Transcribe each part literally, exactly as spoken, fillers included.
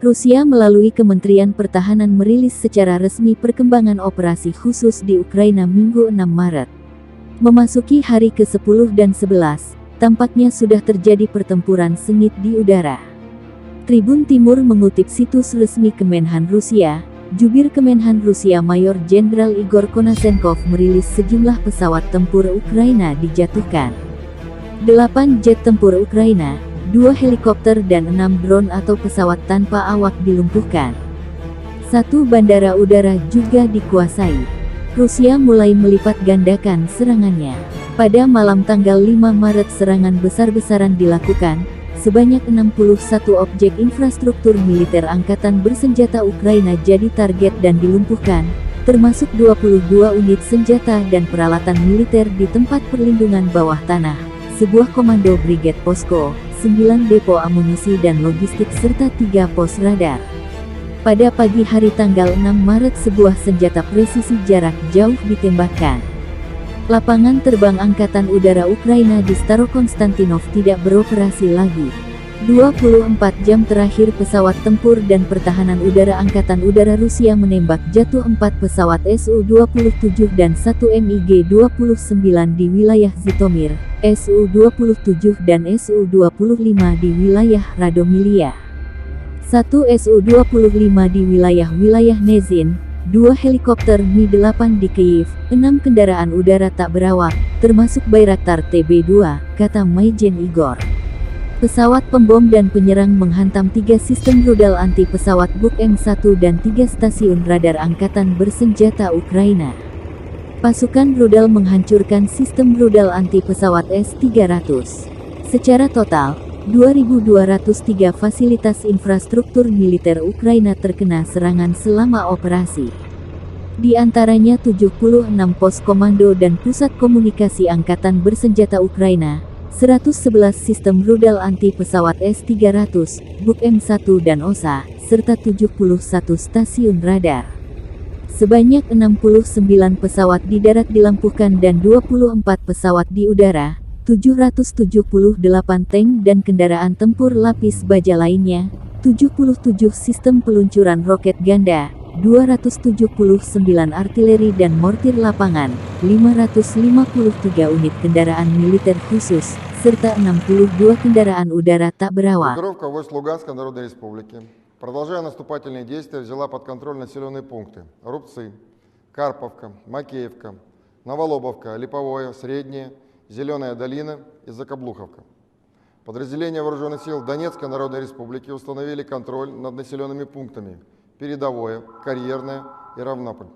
Rusia melalui Kementerian Pertahanan merilis secara resmi perkembangan operasi khusus di Ukraina Minggu enam Maret. Memasuki hari kesepuluh dan sebelas, tampaknya sudah terjadi pertempuran sengit di udara. Tribun Timur mengutip situs resmi Kemenhan Rusia, Jubir Kemenhan Rusia Mayor Jenderal Igor Konashenkov merilis sejumlah pesawat tempur Ukraina dijatuhkan. Delapan jet tempur Ukraina, dua helikopter dan enam drone atau pesawat tanpa awak dilumpuhkan. Satu bandara udara juga dikuasai. Rusia mulai melipat gandakan serangannya. Pada malam tanggal lima Maret serangan besar-besaran dilakukan, sebanyak enam puluh satu objek infrastruktur militer angkatan bersenjata Ukraina jadi target dan dilumpuhkan, termasuk dua puluh dua unit senjata dan peralatan militer di tempat perlindungan bawah tanah, sebuah komando brigade posko, sembilan depo amunisi dan logistik serta tiga pos radar. Pada pagi hari tanggal enam Maret sebuah senjata presisi jarak jauh ditembakkan. Lapangan terbang Angkatan Udara Ukraina di Starokonstantinov tidak beroperasi lagi. Dua puluh empat jam terakhir pesawat tempur dan pertahanan udara Angkatan Udara Rusia menembak jatuh empat pesawat S U dua puluh tujuh dan satu MiG dua puluh sembilan di wilayah Zitomir, S U dua puluh tujuh dan S U dua puluh lima di wilayah Radomilia. Satu S U dua puluh lima di wilayah-wilayah Nezin, dua helikopter Mi delapan di Kyiv, enam kendaraan udara tak berawak, termasuk Bayraktar T B dua, kata Majen Igor. Pesawat pembom dan penyerang menghantam tiga sistem rudal anti pesawat Buk M satu dan tiga stasiun radar angkatan bersenjata Ukraina. Pasukan rudal menghancurkan sistem rudal anti pesawat S tiga ratus. Secara total, dua ribu dua ratus tiga fasilitas infrastruktur militer Ukraina terkena serangan selama operasi. Di antaranya tujuh puluh enam pos komando dan pusat komunikasi angkatan bersenjata Ukraina, seratus sebelas sistem rudal anti pesawat S tiga ratus, Buk M satu dan Osa, serta tujuh puluh satu stasiun radar. Sebanyak enam puluh sembilan pesawat di darat dilampuhkan dan dua puluh empat pesawat di udara, tujuh ratus tujuh puluh delapan tank dan kendaraan tempur lapis baja lainnya, tujuh puluh tujuh sistem peluncuran roket ganda, dua ratus tujuh puluh sembilan artileri dan mortir lapangan, lima ratus lima puluh tiga unit kendaraan militer khusus, serta enam puluh dua kendaraan udara tak berawak. Группировка войск Луганской Народной Республики, продолжая наступательные действия, взяла под контроль населённые пункты Рубцы, Карповка, Макеевка, Новолобовка, Липовое, Среднее, Зелёная долина и Закаблуковка. Подразделения вооружённых сил Донецкой Народной Республики установили контроль над населёнными пунктами Передовое, Карьерное и Равнополь.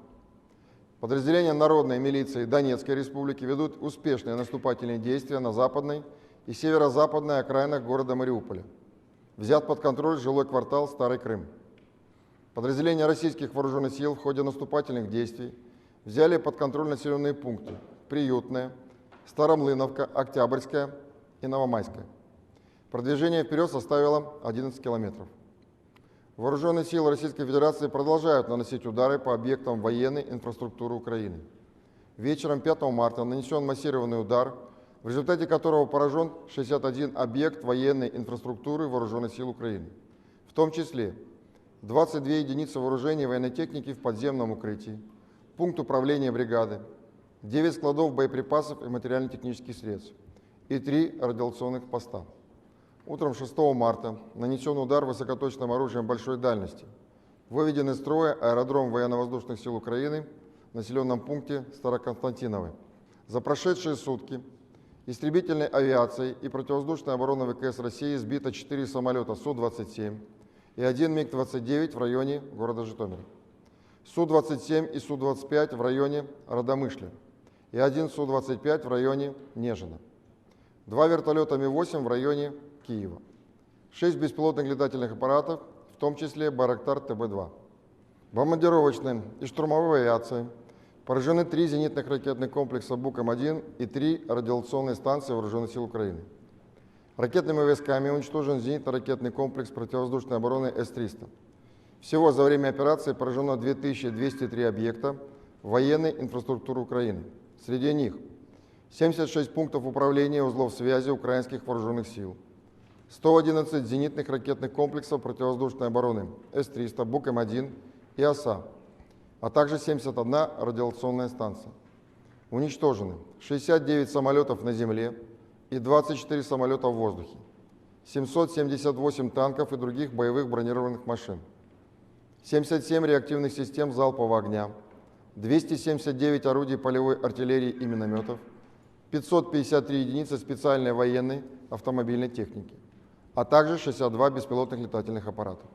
Подразделения народной милиции Донецкой Республики ведут успешные наступательные действия на западной и северо-западной окраинах города Мариуполя. Взят под контроль жилой квартал Старый Крым. Подразделения российских вооружённых сил в ходе наступательных действий взяли под контроль населённые пункты Приютное, Старомлыновка, Октябрьская и Новомайская. Продвижение вперёд составило одиннадцать километров. Вооружённые силы Российской Федерации продолжают наносить удары по объектам военной инфраструктуры Украины. Вечером пятого марта нанесён массированный удар, в результате которого поражён шестьдесят один объект военной инфраструктуры вооружённых сил Украины, в том числе двадцать две единицы вооружения и военной техники в подземном укрытии, пункт управления бригады, девять складов боеприпасов и материально-технических средств и три радиолокационных поста. Утром шестого марта нанесён удар высокоточным оружием большой дальности. Выведен из строя аэродром военно-воздушных сил Украины в населённом пункте Староконстантиново. За прошедшие сутки истребительной авиацией и противовоздушной обороной ВКС России сбито четыре самолёта Су двадцать семь и один МиГ двадцать девять в районе города Житомира, Су двадцать семь и Су двадцать пять в районе Радомышля и один Су двадцать пять в районе Нежина, два вертолёта Ми восемь в районе Киева, шесть беспилотных летательных аппаратов, в том числе Байрактар Т Б два. Бомбардировочной и штурмовой авиацией поражены три зенитных ракетных комплекса Бук М один и три радиолокационные станции вооружённых сил Украины. Ракетными войсками уничтожен зенитно-ракетный комплекс противовоздушной обороны С триста. Всего за время операции поражено две тысячи двести три объекта военной инфраструктуры Украины. Среди них семьдесят шесть пунктов управления узлов связи украинских вооружённых сил, сто одиннадцать зенитных ракетных комплексов противовоздушной обороны С триста, Бук М один и Оса, а также семьдесят одна радиолокационная станция. Уничтожены шестьдесят девять самолетов на земле и двадцать четыре самолета в воздухе, семьсот семьдесят восемь танков и других боевых бронированных машин, семьдесят семь реактивных систем залпового огня, двести семьдесят девять орудий полевой артиллерии и минометов, пятьсот пятьдесят три единицы специальной военной автомобильной техники, а также шестьдесят два беспилотных летательных аппарата.